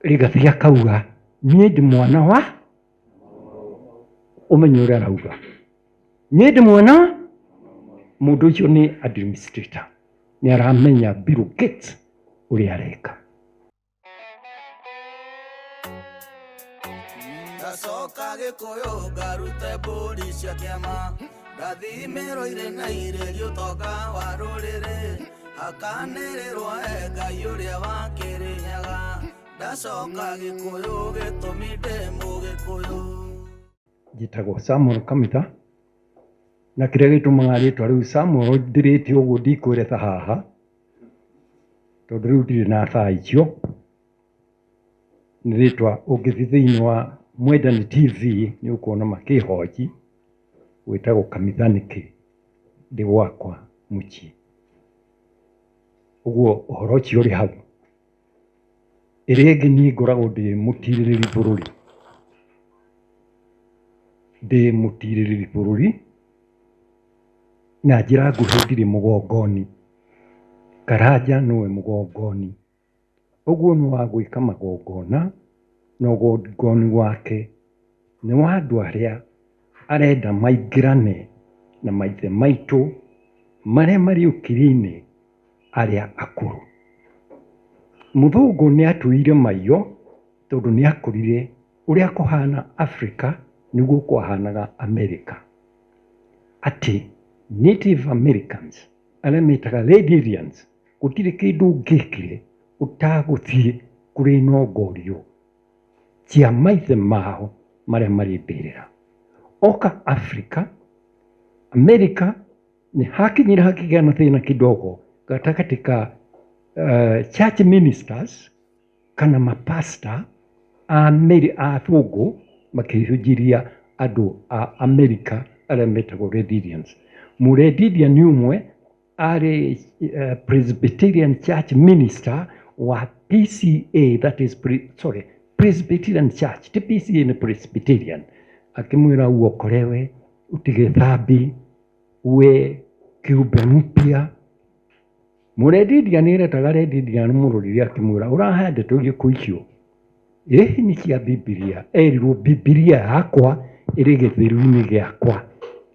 Rigathi akauga niĩ ndĩ mwana wa ũmenye ũrĩa arauga, niĩ ndĩ mwana. Mũndũ ũcio nĩ administrator, nĩ aramenya Bill Gates ũrĩa areka. Ngacoka Gĩkũyũ ngarute mbũri cia kĩama, ngathimĩrwo irĩ na irĩri ũtonga wa rũrĩrĩ, hakanĩrĩrwo e Ngai ũrĩa wa Kĩrĩnyaga. Ndacoka Gĩkũyũ gĩtũmi ndĩ Mũgĩkũyũ. Njĩtagwo Samuel Kamitha, na kĩrĩa gĩtũmaga rĩtwa rĩu Samuel ndĩrĩte ũguo ndikwĩreta haha, tondũ rĩu ndirĩ na thaa icio. Nĩ rĩtwa ũngĩthiĩ thĩinĩ wa Mwendani TV nĩ ũkuona makĩhoji wĩtagwo Kamitha nĩkĩ ndĩ gwakwa mũciĩ. Ũguo ũhoro ũcio ũrĩ hau. Ĩrĩa ĩngĩ niĩ ngoragwo ndĩ mũtirĩrĩri bũrũri, ndĩ mũtirĩrĩri bũrũri na njĩra nguhĩ ndirĩ mũgongoni. Karanja nĩwe mũgongoni. Ũguo nĩ wa gwĩka magongona, na ũgongoni wake nĩ wa andũ arĩa arenda maingĩrane na maithe maitũ marĩa marĩ ũkiri-inĩ arĩa akũrũ. Mũthũngũ nĩ atũire maiyo tondũ nĩ akorire ũrĩa kũhana Africa nĩguo kwahanaga America. Atĩ Native Americans arĩa metaga Red Indians gũtirĩ kĩndũ ũngĩekire ũtagũthiĩ kũrĩ nongorio cia maithe mao marĩa marĩ mbĩrĩra. Oka Africa, America nĩ hakinyire hakĩgĩa na thĩna kidogo gatagatĩ ka church ministers kana mapasta a athũngũ makĩhunjĩria andũ a America arĩa metagwo Red Indians. Mũred Indian ũmwe arĩ Presbyterian Church minister wa PCA, that is sorry, Presbyterian Church, ti PCA, nĩ Presbyterian, akĩmwĩra uokolewe, utige dhambi, uwe kiumbe mpya. Mũred Indian eretaga Red Indian mũrorire akĩmwĩra ũrahe ndeto irĩkũ icio? Ĩĩ nĩ cia Bibilia. Erirwo Bibilia yakwa ĩrĩ gĩthũri-inĩ gĩakwa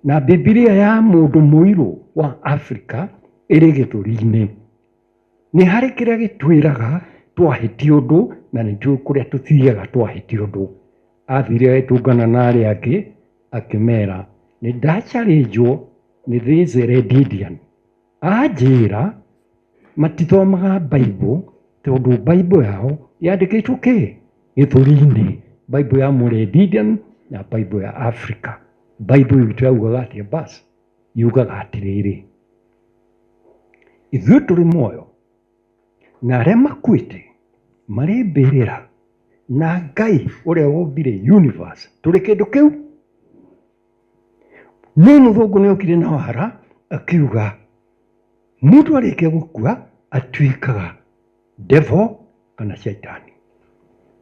na Bibilia ya mũndũ mũirũ wa Afrika ĩrĩ gĩthũri-inĩ. Nĩ harĩ kĩrĩa gĩtwĩraga twahĩtia ũndũ na nĩ tũĩ kũrĩa tũthiaga twahĩtia ũndũ. Athire agĩtũngana na arĩa angĩ akĩmera nĩ ndacharĩnjwo nĩ this Red Indian. Anjĩra matithomaga Bible tondũ Bible yao yandĩkĩtwo kĩ? Gĩthũri-inĩ. Bible ya Mũred Indian na Bible ya Africa. Bible itũ yaugaga atĩa? Bas, yugaga atĩrĩrĩ, ithuĩ tũrĩ muoyo na arĩa makuĩte marĩ mbĩrĩra na Ngai ũrĩa wombire universe tũrĩ kĩndũ kĩu. No mũthũngũ nĩ okire na wara akiuga mũndũ arĩkia gũkua atuĩkaga devil kana shaitani.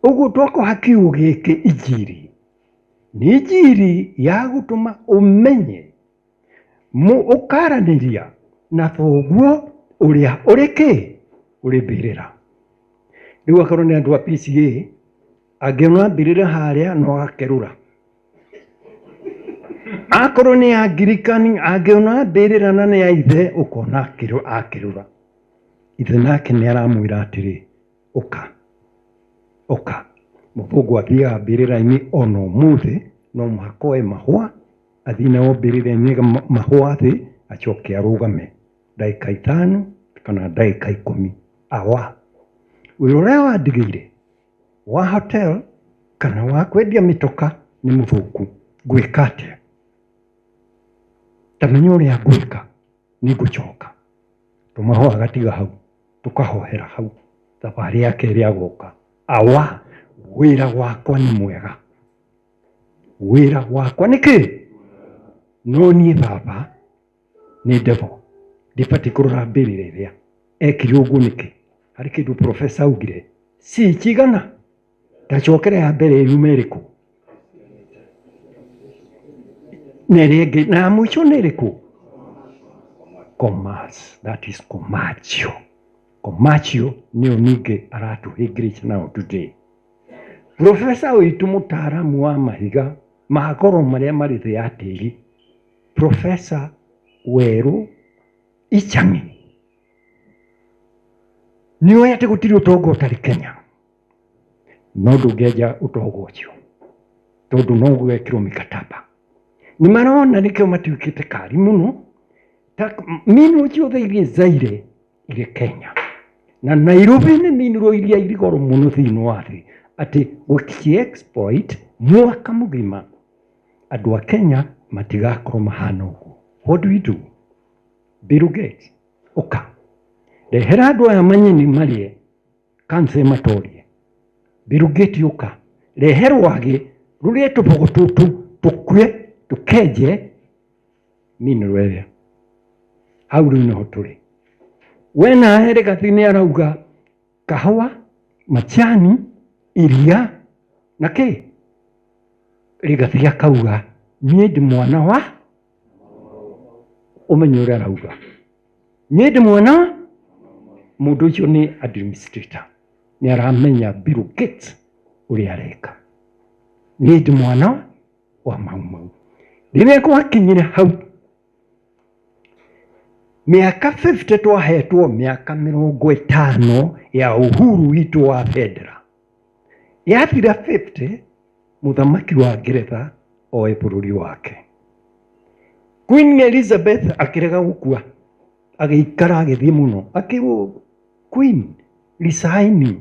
Ũguo twakũha kiugo gĩkĩ injiri, nĩ injiri ya gũtũma ũmenye ũkaranĩria na thoguo ũrĩa ũrĩ kĩ? Ũrĩ mbĩrĩra. Rĩu akorwo nĩ andũ a PCA, angĩona mbĩrĩra harĩa no akerũra. Akorwo nĩ Angirikani, angĩona mbĩrĩra na nĩ ya ithe, ũkona akĩrũra. Ithe nake nĩ aramwĩra atĩrĩ, ũka, ũka. Mũthũngũ athiaga mbĩrĩra-inĩ ona ũmũthĩ, no mũhaka oe mahũa, athiĩ nao mbĩrĩra-inĩ mahũa thĩ, acoke arũgame ndagĩka 5 kana ndagĩka 10. Awa, wĩra ũrĩa wandigĩire wa hotel kana wa kwendia mĩtoka nĩ mũthũku, ngwĩka atĩa? Ta menya ũrĩa ngwĩka, nĩ ngũcoka. Tũmahũa gatiga hau, tũkahohera hau, thabarĩ ya kerĩ agoka. Awa, wĩra wakwa nĩ mwega. Wĩra wakwa nĩ kĩ? No niĩ baba nĩ devil, ndibatiĩ kũrora mbĩrĩra ĩrĩa ekire ũguo nĩkĩ? Harĩ kĩndũ professor augire, C cigana? Ndacokera ya mbere yuma ĩrĩkũ? Na ĩrĩa ĩngĩ, na ya mũico nĩ ĩrĩkũ? Commerce, that is commercial. Commercial nĩyo ningĩ aratũhĩngĩrĩca nayo today. Profesa witũ mũtaaramu wa mahiga ma goro marĩa marĩ thĩ ya tĩri, Profesa Werũ Ichang'i, nĩoĩ atĩ gũtirĩ ũtonga ũtarĩ Kenya, no ndũngĩenja ũtonga ũcio tondũ no gwekĩrwo mikataba. Nĩ marona nĩkĩo matuĩkĩte kari mũno, ta minerals ciothe iria Zaire irĩ Kenya na Nairobi nĩ mineral iria irĩ goro mũno thĩinĩ wa thĩ, atĩ gũci exploit mwaka mũgima andũ a Kenya matigakorwo mahana ũguo. What do we do? Bill Gates, ũka rehera andũ aya manyeni marĩe kansa ĩmatorie. Bill Gates, ũka rehe rwagĩ rũrĩe tũbogo tũtũ tũkue tũkenje mineral ĩrĩa. Hau rĩu nĩho tũrĩ. We nawe Rigathi nĩ arauga kahũa, macani, iria na kĩ. Rigathi akauga niĩ ndĩ mwana wa, ũmenye ũrĩa arauga, niĩ ndĩ mwana wa mũndũ ũcio nĩ administrator, nĩ aramenya Bill Gates ũrĩa areka. Niĩ ndĩ mwana wa Mau Mau. Rĩrĩa gwakinyire hau mĩaka 50 twahetwo mĩaka 50 ya uhuru witũ wa bendera, yathira 50 mũthamaki wa Ngeretha oe bũrũri wake. Queen Elizabeth akĩrega gũkua, agĩikara agĩthiĩ mũno, akĩrwo Queen resign,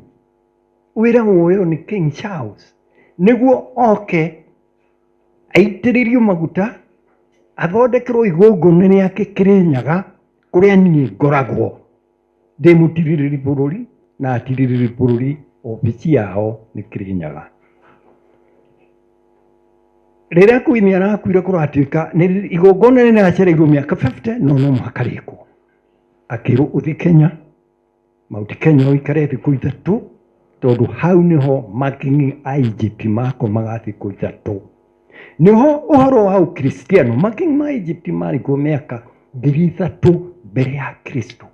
wĩra woywo nĩ King Charles nĩguo oke aitĩrĩrio maguta athondekerwo igongona rĩake Kĩrĩnyaga kũrĩa niĩ ngoragwo ndĩ mũtirĩrĩri bũrũri, na atirĩrĩri bũrũri obici yao nĩ Kĩrĩnyaga. Rĩrĩa Queen arakuire kũratuĩka nĩ igongona rĩracereirwo mĩaka 50 no no mũhaka rĩkwo. Akĩrwo ũthiĩ Kenya, Mount Kenya ũikare thikũ ithatũ, tondũ hau nĩho makingi a Egypt makomaga thikũ ithatũ. Nĩho ũhoro wa ũkristiano, makingi ma Egypt marĩ kuo mĩaka 3000 mbere ya Kristo.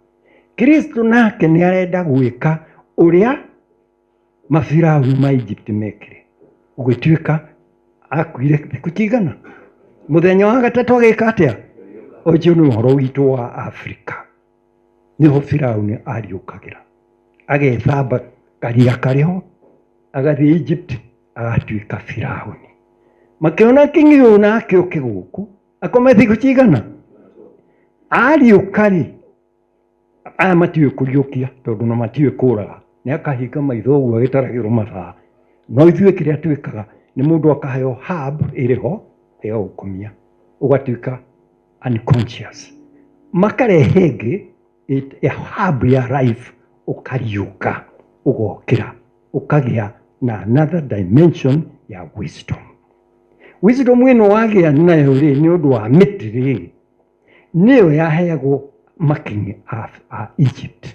Kristo nake nĩ arenda gwĩka ũrĩa mabirauni ma Egypt mekire, ũgĩtuĩka akuire thikũ cigana, mũthenya wa gatatũ agĩka atĩa? Ũcio nĩ ũhoro witũ wa Afrika. Nĩho Firauni ariũkagĩra, agethamba karia karĩho, agathiĩ Egypt agatuĩka Firauni. Makĩona kingi ũyũ nake ũke gũkũ akome thikũ cigana, ariũka rĩ, aya matiũĩ kũriũkia tondũ na matiũĩ kũraga, nĩ akahinga maitho ũguo agĩtaragĩrwo mathaa. No ithuĩ kĩrĩa twĩkaga nĩ mũndũ akaheo herb ĩrĩ ho ĩgagũkomia ũgatuĩka unconscious. Makarehe ĩngĩ herb ya life, ũkariũka ũgokĩra ũkagĩa na another dimension ya wisdom. Wisdom ĩno wagĩa nayo rĩ, nĩ ũndũ wa mĩtĩ rĩ, nĩyo yaheagwo makingi a Egypt.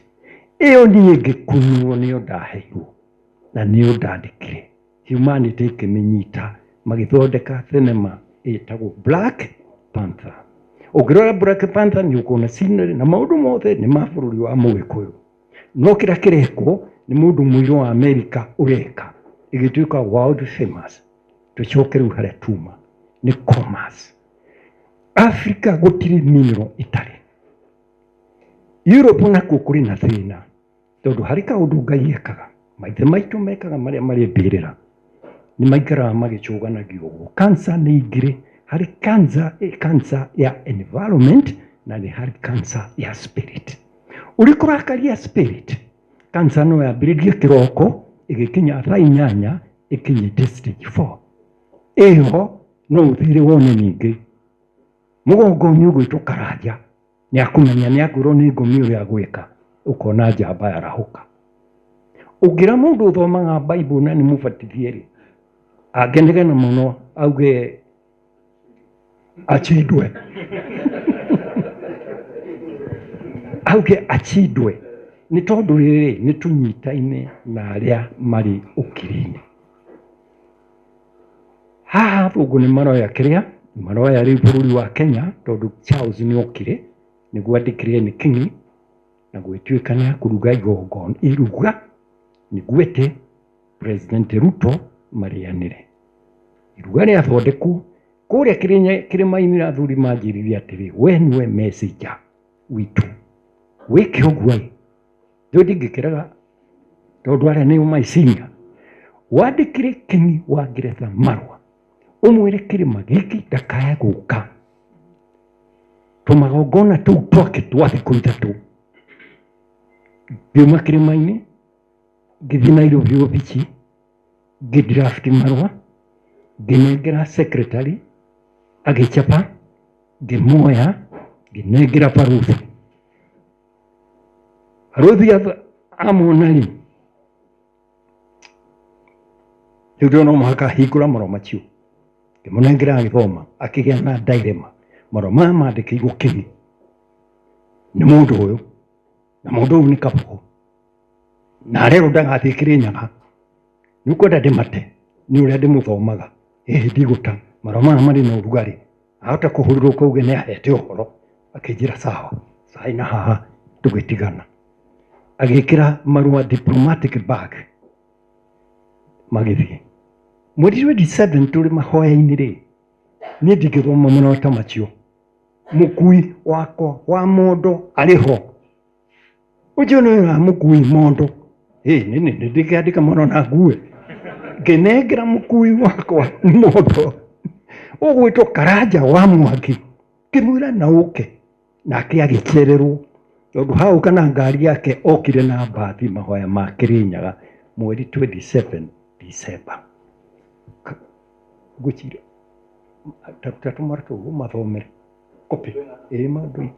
Ĩyo niĩ ngĩkunwo nĩyo ndaheirwo na nĩyo ndandĩkire. Humanity ĩkĩmĩnyita, magĩthondeka thenema ĩtagwo Black Panther. Ũngĩrora Black Panther nĩ ũkuona scenery na maũndũ mothe nĩ ma bũrũri wa Mũgĩkũyũ, no kĩrĩa kĩrekwo nĩ mũndũ mũirũ wa Amerika ũreka, ĩgĩtuĩka world famous. Tũcoke rĩu harĩa tuma nĩ commerce. Africa gũtirĩ mineral ĩtarĩ. Europe nakuo kũrĩ na thĩna, tondũ harĩ kaũndũ Ngai ekaga, maithe maitũ mekaga marĩa marĩ mbĩrĩra, nĩ maikaraga magĩcũganagia ũguo. Cancer nĩ igĩrĩ, harĩ cancer, cancer ya environment na nĩ harĩ cancer ya spirit. Ũrĩ kũrakaria spirit, cancer no yambĩrĩrie kĩroko ĩgĩkinya thaa inyanya ĩkinyĩte stage 4. Ĩyo no ũthire wone ningĩ mũgongo-inĩ ũgwĩtwo Karanja nĩ akũmenya nĩ akwĩrwo nĩ ngomi ũrĩa agwĩka, ũkona njamba yarahũka. Ũngĩra mũndũ ũthomaga Bible na nĩ mũbatithie rĩ, angĩnegena mũno auge achindwe, auge achindwe, nĩ tondũ rĩrĩ nĩ tũnyitaine na arĩa marĩ ũkiri-inĩ. Haha athũngũ nĩ maroya kĩrĩa maroya rĩu bũrũri wa Kenya, tondũ Charles nĩ okire nĩguo andĩkire nĩ kingi na gwĩtuĩka nĩ akũruga igongona iruga nĩguo ete President Ruto Marĩanĩre. Iruga rĩathondekwo kũrĩa kĩrĩma-inĩ, athuri manjĩrire atĩrĩ, we nĩwe messenger witũ, wĩke ũguo ĩ. Rĩu ndingĩkĩrega tondũ arĩa nĩo my senior. Wandĩkĩre King wa Ngeretha marũa ũmwĩre kĩrĩma gĩkĩ ndakae gũka tũmagongona tũu twake twa thikũ ithatũ. Ngiuma kĩrĩma-inĩ ngĩthiĩ Nairobi obici, ngĩ draft marũa, ngĩnengera secretary agĩchapa, ngĩmuoya ngĩnengera barũthi. Barũthi amona rĩ, rĩu ndĩrona no mũhaka ahingũra marũa macio. Ngĩmũnengera agĩthoma, akĩgĩa na dilemma. Marũa maya mandĩkĩirwo King nĩ mũndũ ũyũ, na mũndũ ũyũ nĩ Kabogo, na arerwo ndagathiĩ Kĩrĩnyaga. Nĩ ũkwenda ndĩmate nĩ ũrĩa ndĩmũthomaga? Ĩhĩ, ndigũta marũa maya marĩ na ũrugarĩ, ahota kũhũrĩrwo kauge nĩ ahete ũhoro. Akĩnjĩra sawa, cai na haha tũgĩtigana. Agĩkĩra marũa diplomatic bag magĩthiĩ. Mweri 27 tũrĩ mahoya-inĩ rĩ, niĩ ndingĩthoma marũa ta macio, mũkui wakwa wa mondo arĩ ho. Ũcio nĩ wa mũkui mondo. Ĩ nĩ nĩ ndingĩandĩka mũno na ngue. Ngĩnengera mũkui wakwa mondo ũgwĩtwo Karanja wa Mwangi, ngĩmwĩra na ũke. Nake agĩcererwo tondũ haũka na ngari yake, okire na mbathi mahoya ma Kĩrĩnyaga mweri 27 December. Ngwĩciria ta tũmara tũu ũmathomere copy ĩĩ maũndũ.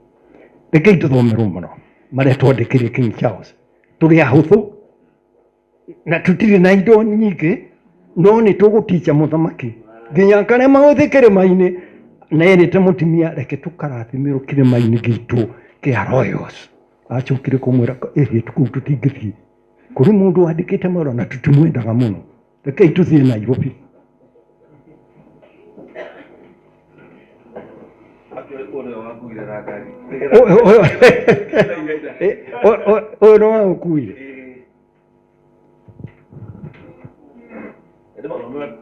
Rekei tũthomerwo mũno marĩa twandĩkĩire King Charles. Tũrĩ ahũthũ na tũtirĩ na indo nyingĩ, no nĩ tũgũticha mũthamaki nginya karĩa magũthiĩ kĩrĩma-inĩ. Na erĩte mũtumia, reke tũkarathimĩrwo kĩrĩma-inĩ gitũ kĩa Royals. Acokire kũmwĩra, ĩhĩ, kũu tũtingĩthiĩ, kũrĩ mũndũ wandĩkĩte marũa na tũtimwendaga mũno, rekei tũthiĩ Nairobi. Ũyũ nĩ wagũkuire.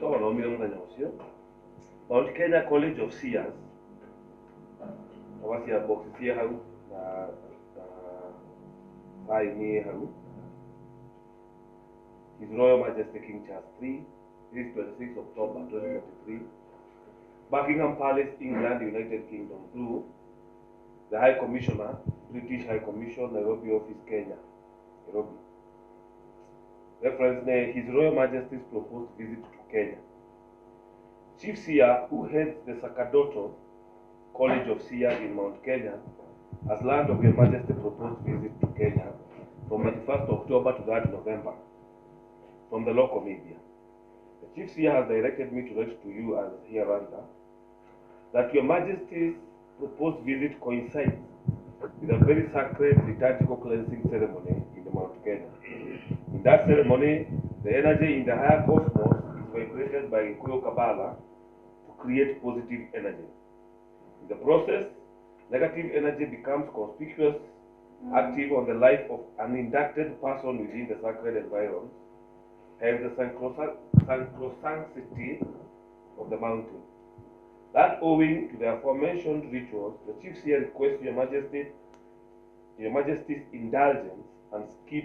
Twathomire mũthenya ũcio Mount Kenya College of Seers, wacia box ciĩ hau na sign ĩ hau. His Royal Majesty King Charles III, this 26 October 2023, Buckingham Palace, England, United Kingdom, through the High Commissioner, British High Commission, Nairobi Office, Kenya, Nairobi. Reference name, His Royal Majesty's proposed visit to Kenya. Chief Seer, who heads the Sacerdotal College of Seers in Mount Kenya, has learned of Your Majesty's proposed visit to Kenya from 31st October to 3rd November from the local media. The Chief Seer has directed me to write to you as hereunder that Your Majesty's proposed visit coincides with a very sacred liturgical cleansing ceremony in the Mount Kenya. In that ceremony, the energy in the higher cosmos is vibrated by Gikuyu Kabbalah to create positive energy. In the process, negative energy becomes conspicuous, active on the life of an inducted person within the sacred environs, and the sacrosanctity of the mountain. That owing to the aforementioned rituals, the Chief Seer requests Your Majesty's indulgence and skip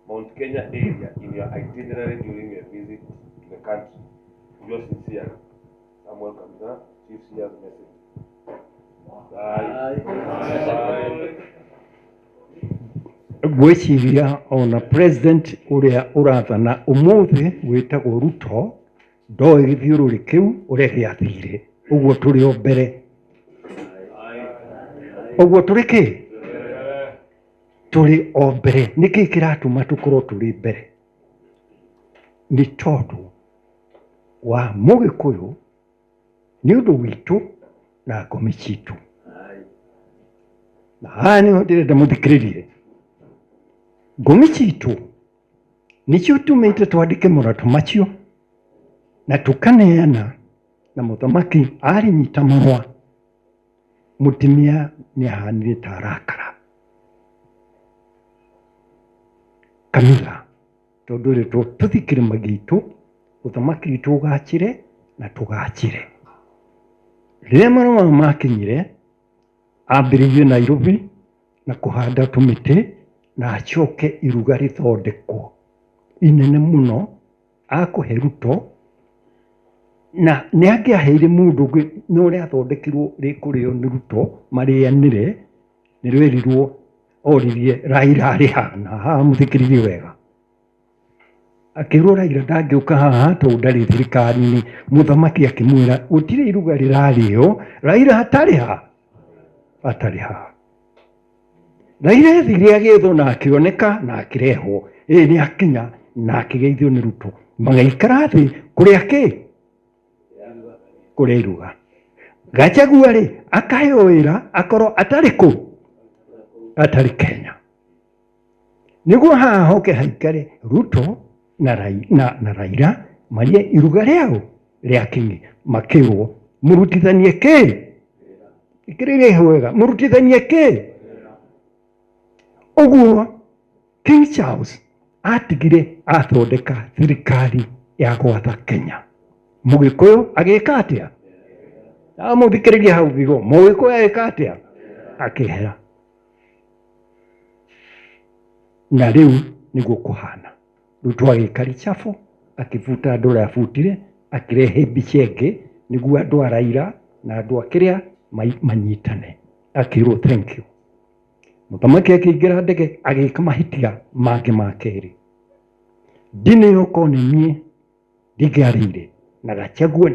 Mount Kenya area in your itinerary during your visit to the country. Yours sincerely, Samuel Kamina, Chief Seer's messenger. Bye. Bye. Ngwĩciria ona president ũrĩa ũrathana ũmũthĩ wĩtagwo Ruto ndoĩ gĩthiũrũrĩ kĩu ũrĩa gĩathire. Ũguo tũrĩ o mbere, ũguo tũrĩ kĩ tũrĩ o mbere. Nĩkĩ kĩratũma tũkorwo tũrĩ mbere? Nĩ tondũ wa Mũgĩkũyũ, nĩ ũndũ witũ na ngomi citũ. Na haha nĩho ndĩrenda mũthikĩrĩrie. Ngomi citũ nĩcio tũmĩte twandĩke morato macio na tũkaneana, na mũthamaki arĩnyita marũa, mũtumia nĩ ahanire ta arakara Kamila, tondũ rĩtwo tũthiĩ kĩrĩma gitũ. Ũthamaki witũ ũgacĩre na tũgacĩre. Rĩrĩa marũa mau makinyire, ambĩrĩirie Nairobi na kũhanda tũmĩtĩ na acoke iruga rĩthondekwo inene mũno akũhe Ruto, na nĩ angĩaheire mũndũ ũngĩ no rĩathondekirwo rĩkũrĩo nĩ Ruto marĩanĩre, nĩ rwerirwo oririe Raila arĩ ha, na haha mũthikĩrĩrie wega. Akĩrwo Raila ndangĩũka haha tondũ ndarĩ thirikari-inĩ. Mũthamaki akĩmwĩra gũtirĩ iruga rĩrarĩo Raila atarĩ ha? Atarĩ haha. Raila athire agĩethwo na akĩoneka na akĩrehwo. Ĩĩ nĩ akinya na akĩgeithio nĩ Ruto. Magĩikara thĩ kũrĩa kĩ? Kũrĩa iruga. Gachagua rĩ, akaheo wĩra akorwo atarĩ kũ? Atarĩ Kenya. Nĩguo haha hoke haikare Ruto na, Rai, na, na Raila marĩe iruga rĩao rĩa kĩng'i makĩrwo mũrutithanie kĩ ikĩrĩria wega mũrutithanie kĩ ũguo King Charles atigire athondeka thirikari ya gwatha Kenya Mũgĩkũyũ agĩka atĩa amũthikĩrĩria hau bigo Mũgĩkũyũ agĩka atĩa akĩhera Na rĩu nĩguo kũhana. Ruto agĩka ricabu, akĩbuta andũ ũrĩa abutire, akĩrehe mbica ĩngĩ nĩguo andũ a Raila na andũ a kĩrĩa manyitane. Akĩrwo thank you. Mũthamaki akĩingĩra ndege agĩka mahĩtia mangĩ ma kerĩ. Ndini ĩyo korwo nĩ niĩ ndingĩarĩire na Gachagua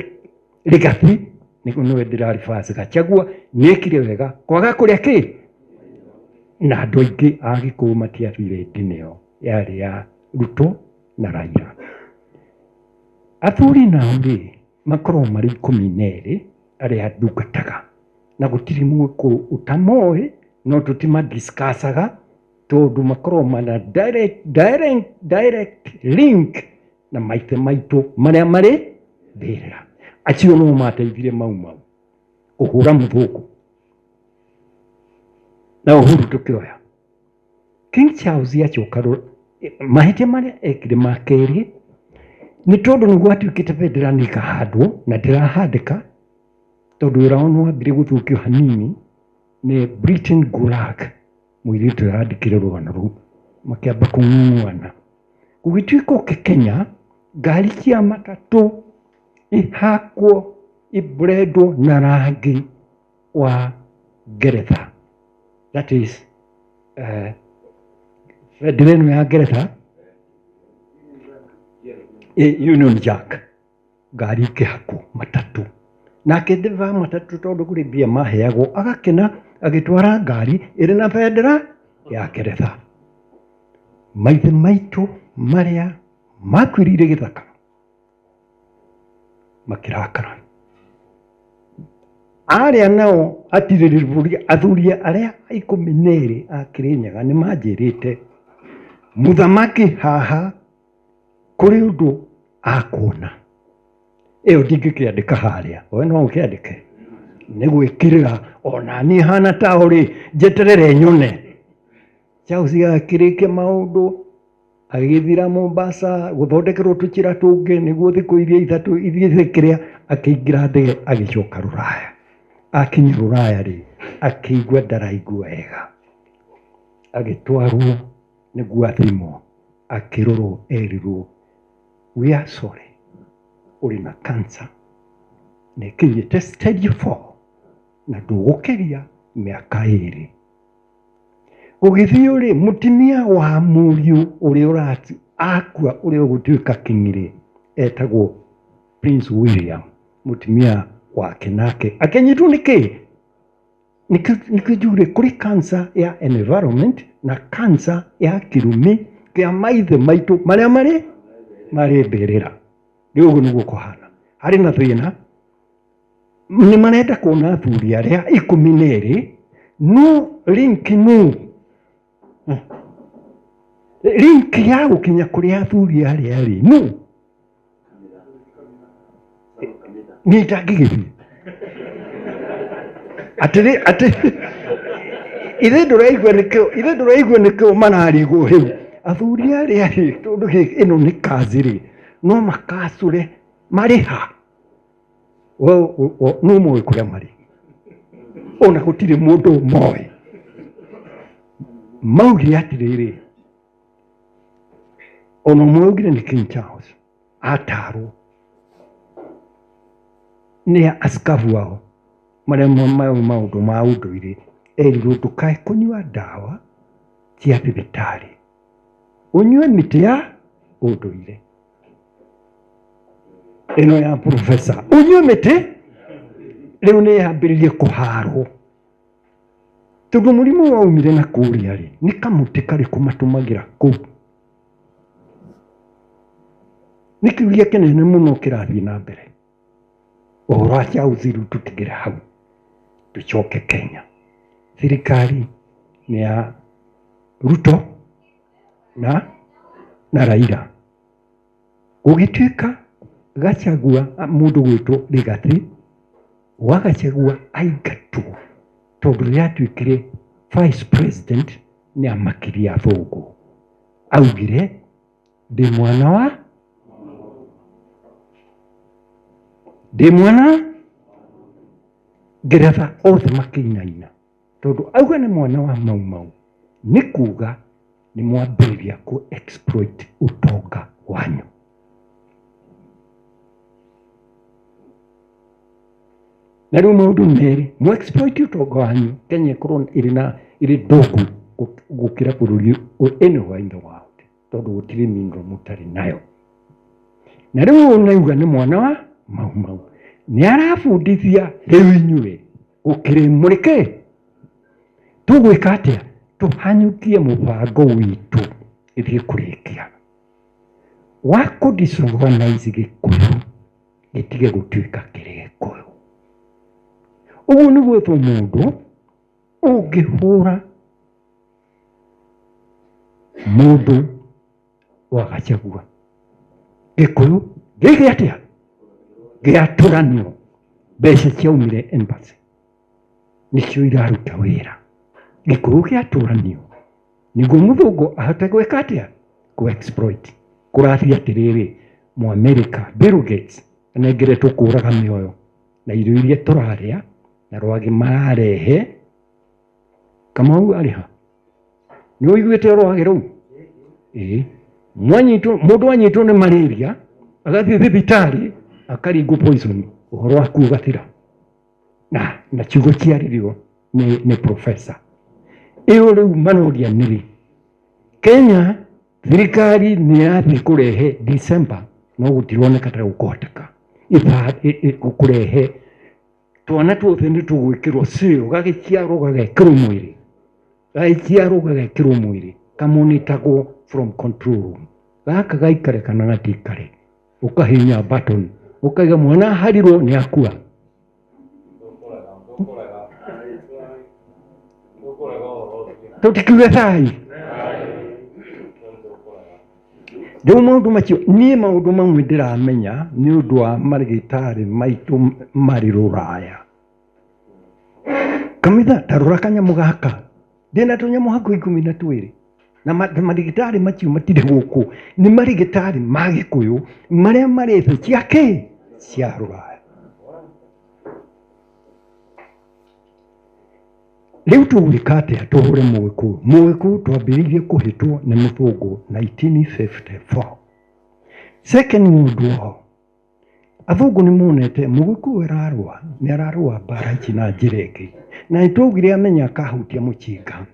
Rigathi nĩguo nĩwe ndĩraribaci Gachagua nĩekire wega kwaga kũrĩa kĩ na andũ aingĩ a Gĩkũyũ matiathire ndini ĩyo yarĩ ya Ruto na Raila. Athuri nao rĩ makoragwo marĩ 12 arĩa ndungataga na gũtirĩ Mũgĩkũyũ ũtamoĩ no tũtimadiscussaga tondũ makoragwo mana direct, direct, direct link na maithe maitũ marĩa marĩ mbĩrĩra. Acio no mateithirie Mau Mau kũhũra mũthũngũ na Uhuru tũkĩoya. King Charles acoka mahĩtia marĩa ekire ma kerĩ nĩ tondũ nĩ gwatuĩkĩte bendera nĩ ĩkahandwo na ndĩrahandĩka tondũ wĩra wao nĩ wambire gũthũkio hanini nĩ Britain Gulag mũirĩtu ũrĩa wandĩkire rũgano rũu makĩamba kũng'ung'uana. Gũgĩtuĩka oke Kenya ngari cia matatũ ihakwo ibrandwo na rangi wa Ngeretha that is bendera ĩno ya Ngeretha Union Jack. Ngari ikĩhakwo matatũ. Nake ndereba wa matatũ tondũ kũrĩ mbia maheagwo agakena agĩtwara ngari ĩrĩ na bendera ya Ngeretha. Maithe maitũ marĩa makuĩrĩire gĩthaka makĩrakara. Arĩa nao atirĩrĩri bũrũri athuri arĩa 12 a Kĩrĩnyaga nĩ manjĩrĩte mũthamaki haha kũrĩ ũndũ akuona. Ĩyo ndingĩkĩandĩka harĩa, we no ũkĩandĩke? Nĩ gwĩkĩrĩra ona niĩ hana tao rĩ, njeterere nyone. Charles akĩrĩkia maũndũ, agĩgĩthira Mombasa gũthondekerwo tũcĩra tũngĩ nĩguo thikũ iria ithatũ ithiĩte kĩrĩa, akĩingĩra ndege agĩcoka Rũraya. Akinya Rũraya rĩ, akĩigua ndaraigua wega, agĩtwarwo nĩguo athimwo, akĩrorwo erirwo we are sorry ũrĩ na cancer na ĩkinyĩte stage 4 na ndũgũkĩria mĩaka 2. Gũgĩthiĩ rĩ, mũtumia wa mũriũ ũrĩa ũrati akua ũrĩa ũgũtuĩka king rĩ, etagwo Prince William, mũtumia wake nake akĩnyitwo nĩ kĩ? Nĩkĩo njugire kũrĩ cancer ya environment na cancer ya kĩrumi kĩa maithe maitũ marĩa marĩ mbĩrĩra. Rĩu ũguo nĩguo kũhana. Harĩ na thĩna, nĩ marenda kuona athuri arĩa 12, no link nũ? Link ya gũkinya kũrĩ athuri arĩa rĩ nũ? Niĩ ndangĩgĩthiĩ atĩrĩ atĩ ithe ndũraigua nĩkĩo ithe ndũraigua nĩkĩo mararigwo rĩu athuri arĩa rĩ tondũ ĩno nĩ kazi rĩ. No makacũre marĩ ha? Nũ moĩ kũrĩa marĩ? Ona gũtirĩ mũndũ moĩ. Maugire atĩrĩrĩ, ona ũmwe augire nĩ King Charles atarwo nĩ askabu ao marĩa maũĩ maũndũ ma ũndũire, erirwo ndũkae kũnyua ndawa cia thibitarĩ, ũnyue mĩtĩ ya ũndũire ĩno ya profesa, ũnyue mĩtĩ. Rĩu nĩ yambĩrĩrie kũharwo tondũ mũrimũ waumire na kũrĩa rĩ, nĩ kamũtĩ karĩkũ matũmagĩra kũu? Nĩ kĩũria kĩnene mũno kĩrathiĩ na mbere. Ũhoro wa Charles rĩu tũtigĩre hau, tũcoke Kenya. Thirikari nĩ ya Ruto na Raila. Gũgĩtuĩka Gachagua mũndũ gwĩtwo Rigathi wa Gachagua aingatwo tondũ nĩ atuĩkire vice president nĩ amakirie athũngũ. Augire ndĩ mwana wa ndĩ mwana ngeretha othe makĩinaina tondũ auga nĩ mwana wa Mau Mau nĩ kuga nĩ mwambĩrĩria kũ exploit ũtonga wanyu. Na rĩu maũndũ merĩ, mũ exploit ũtonga wanyu, Kenya ĩkorwo ĩrĩ na ĩrĩ ndongu gũkĩra bũrũri anywhere in the world, tondũ gũtirĩ mineral mũtarĩ nayo. Na rĩu ũyũ nĩauga nĩ mwana wa Mau Mau, nĩ arabundithia rĩu inyuĩ gũkĩrĩ mũrĩ kĩ? Tũgwĩka atĩa? Tũhanyũkie mũbango witũ ĩthiĩ kũrĩkia wa kũ disorganize Gĩkũyũ gĩtige gũtuĩka kĩrĩ Gĩkũyũ. Ũguo nĩ gwethwo mũndũ ũngĩhũra mũndũ wa Gachagua. Gĩkũyũ gĩkĩ atĩa? Gĩatũranio. Mbeca ciaumire embassy nĩcio iraruta wĩra. Gĩkũyũ gĩatũranio nĩguo mũthũngũ ahote gwĩka atĩa? Kũ exploit. Kũrathiĩ atĩrĩrĩ, Mũamerika Bill Gates anengeretwo kũraga mĩoyo na irio iria tũrarĩa na rwagĩ mararehe. Kamau arĩ ha? Nĩ ũiguĩte rwagĩ rũu? Ĩĩ. Mwanyitwo, mũndũ anyitwo nĩ malaria agathiĩ thibitarĩ akaringwo poison, ũhoro waku ũgathira. Na ciugo ciaririo nĩ professor. Ĩyo rĩu maroria nĩrĩ Kenya thirikari nĩ yathiĩ kũrehe December, no gũtironeka ta gũkũhoteka kũrehe twana tuothe nĩ tũgwĩkĩrwo seal, gagĩciarwo gagekĩrwo mwĩrĩ, gagĩciarwo gagekĩrwo mwĩrĩ, kamonitagwo from control room, gaka gaikare kana gatikare, ũkahihinya button ũkaiga mwana aharirwo nĩ akua. Tũtikiuge thai. Rĩu maũndũ macio niĩ maũndũ mamwe ndĩramenya nĩ ũndũ wa marĩgĩtarĩ maitũ marĩ rũraya. Kamitha ta rora kanyamũ gaka, ndĩna tũnyamũ hakuhĩ 12 na marĩgĩtarĩ macio matirĩ gũkũ, nĩ marĩgĩtarĩ ma Gĩkũyũ marĩa marĩ thĩ cia kĩ cia rũraya. Rĩu tũgwĩka atĩa tũhũre Mũgĩkũyũ? Mũgĩkũyũ twambĩrĩirie kũhĩtwo nĩ mũthũngũ 1954. Second World War, athũngũ nĩ monete Mũgĩkũyũ ararũa, nĩ ararũa mbara ici na njĩra ĩngĩ. Na nĩ twaugire amenya akahutia mũcinga.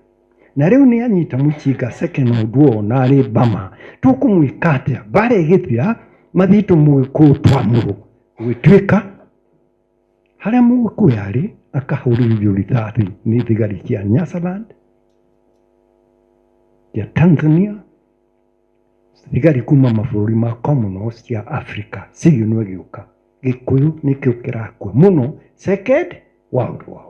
Na rĩu nĩ anyita mũcinga Second World War na arĩ Bama. Tũkũmwĩka atĩa? Mbara ĩgĩthira, mathiĩ tũmũgĩkũyũ twamũrwo. Gũgĩtuĩka Harĩa Mũgĩkũyũ arĩ akahũrĩrĩrio rithathi nĩ thigari cia Nyasaland, cia Tanzania, thigari kuma mabũrũri ma Commonwealth cia Africa, signal ĩgĩũka. Gĩkũyũ nĩkĩo kĩrakua mũno Second World War.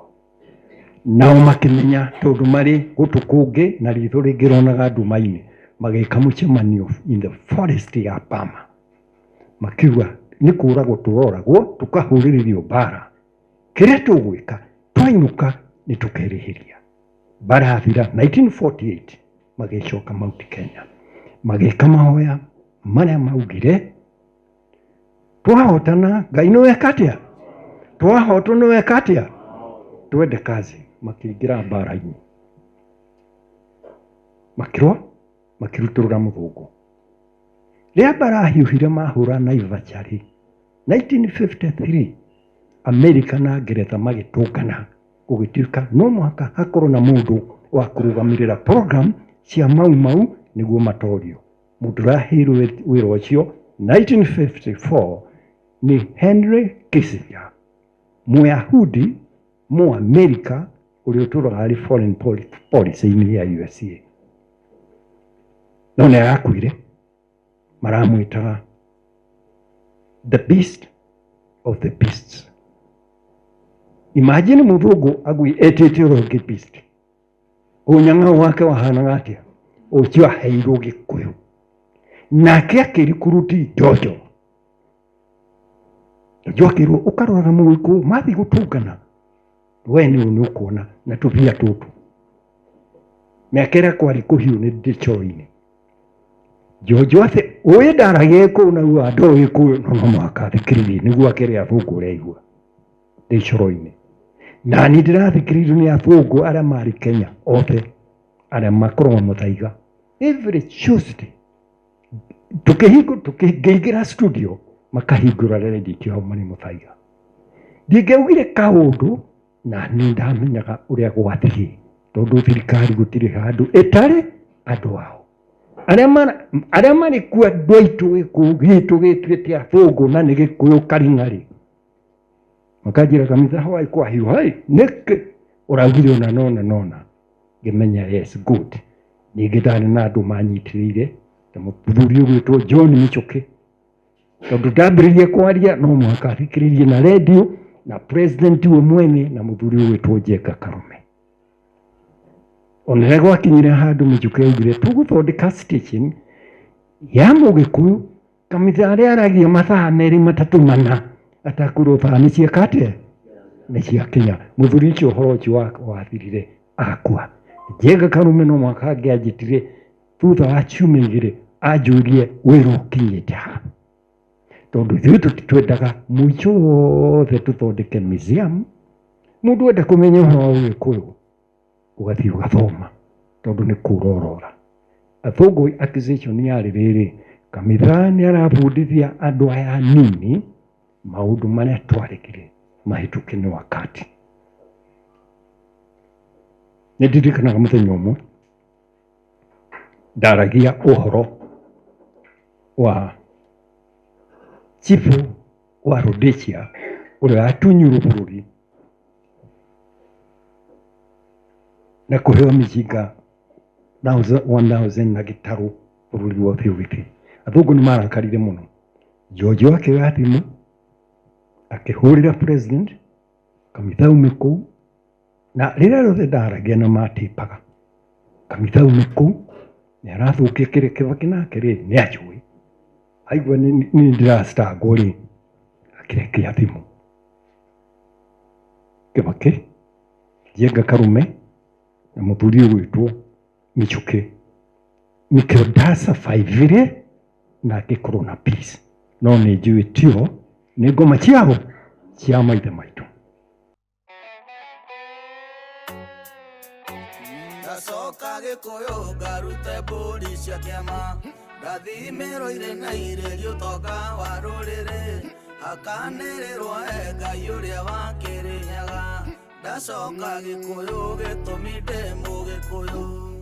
Nao makĩmenya tondũ marĩ gũtũ kũngĩ na ritho rĩngĩ ronaga nduma-inĩ, magĩka mũcemanio in the forest ya Bama. Makiuga nĩ kũragwo tũroragwo tũkahũrĩrĩrio mbara, kĩrĩa tũgwĩka twainũka nĩ tũkerĩhĩria. Mbara yathira 1948 magĩcoka Mount Kenya magĩka mahoya marĩa maugire. Twahotana Ngai nĩ weka atĩa? Twahotwo nĩ weka atĩa? Twende kazi. Makĩingĩra mbara-inĩ, makĩrũa, makĩrutũrũra mũthũngũ. Rĩrĩa mbara ahiũhire mahũra Naivasha rĩ, 1953 Amerika na Ngeretha magĩtũngana, gũgĩtuĩka no mũhaka hakorwo na mũndũ wa kũrũgamĩrĩra program cia Mau Mau nĩguo matorio. Mũndũ ũrĩa aheirwo wĩra ũcio 1954 nĩ Henry Kissinger, Mũyahudi Mũamerika ũrĩa ũtũraga arĩ foreign policy-inĩ ya USA. No nĩ arakuire, maramwĩtaga the beast of the beasts. Imagine mũthũngũ agui etĩte ũrĩa ũngĩ beast. Ũnyang'au wake wahanaga atĩa? Ũcio aheirwo Gĩkũyũ. Nake akĩrikuruti Njonjo. Njonjo akĩrwo ũkaroraga Mũgĩkũyũ mathiĩ gũtũngana we nĩ nĩ ũkuona na tũbia tũtũ. Mĩaka ĩrĩa kwarĩ kũhiũ nĩ ndĩcoinĩ. Njonjo atĩ ũĩ ndaragia Gĩkũyũ na uga ndoĩ Gĩkũyũ no no mũhaka athikĩrĩrie nĩguo akĩre athũngũ ũrĩa aigua ndĩ coro-inĩ. Na niĩ ndĩrathikĩrĩirio nĩ athũngũ arĩa marĩ Kenya othe arĩa makoragwo Mũthaiga every Tuesday tũkĩingĩra studio makahingũra redio hau marĩ Mũthaiga. Ndingĩaugire kaũndũ na nĩ ndamenyaga ũrĩa gwathiĩ tondũ thirikari gũtirĩ handũ ĩtarĩ andũ ao arĩa marĩ kuo andũ aitũ gĩkũyũ gitũ gĩtuĩte athũngũ na nĩ gĩkũyũ karing'arĩ makanjĩra kanitha hwaĩ kwahiũha ĩ nĩkĩ ũraugire ũna nona nona ngĩmenya yes good. Ningĩ ndarĩ na andũ manyitĩrĩire ta mũthuri ũgwĩtwo John Michuki tondũ ndambĩrĩria kwaria no mũhaka athikĩrĩrie na redio na president we mwene na mũthuri ũgwĩtwo Njenga Karume. Ona rĩrĩa gwakinyire handũ Michuki augire tũgũthondeka station ya Mũgĩkũyũ kamĩtĩ arĩa aragia mathaa merĩ matatũ mana atakwĩrwo thaa nĩ cieka atĩa nĩ ciakinya. Mũthuri ũcio ũhoro ũcio wathirire akua. Njenga Karume no mũhaka angĩanjĩtire thutha wa ciumia igĩrĩ anjũrie wĩra ũkinyĩte ha, tondũ ithuĩ tũtitwendaga mũico wothe tũthondeke museum. Mũndũ enda kũmenya ũhoro wa Ũgĩkũyũ ũgathiĩ ũgathoma tondũ nĩ kũrorora. Athũngũ accusation yarĩ rĩrĩ, Kamitha nĩ arabundithia andũ aya anini maũndũ marĩa twaregire mahĩtũke nĩ wakati. Nĩ ndirikanaga mũthenya ũmwe ndaragia ũhoro wa chifu wa Rhodesia ũrĩa watunyirwo bũrũri na kũheo mĩcinga 1000 na gĩtarũ bũrũri wothe ũgĩthiĩ. Athũngũ nĩ marakarire mũno. George akĩoya thimũ akĩhũrĩra president Kamitha ume kũu, na rĩrĩa rĩothe ndaragia na matĩpaga Kamitha ume kũu nĩ arathũkia kĩrĩa Kĩbakĩ nake rĩ nĩ anjũĩ aigua nĩ ndĩracitangwo rĩ akĩrekia thimũ Kĩbakĩ Njenga Karume na mũthuri ũgwĩtwo Michuki nĩkĩo ndasurvivire na ngĩkorwo na peace no nĩ njũĩ tio nĩ ngoma ciao cia maithe maitũ. Ndacoka Gĩkũyũ ngarute mbũri cia kĩama, ngathimĩrwo irĩ na irĩri ũtonga wa rũrĩrĩ, hakanĩrĩrwo he Ngai ũrĩa wa Kĩrĩnyaga. Ndacoka Gĩkũyũ gĩtũmi ndĩ Mũgĩkũyũ.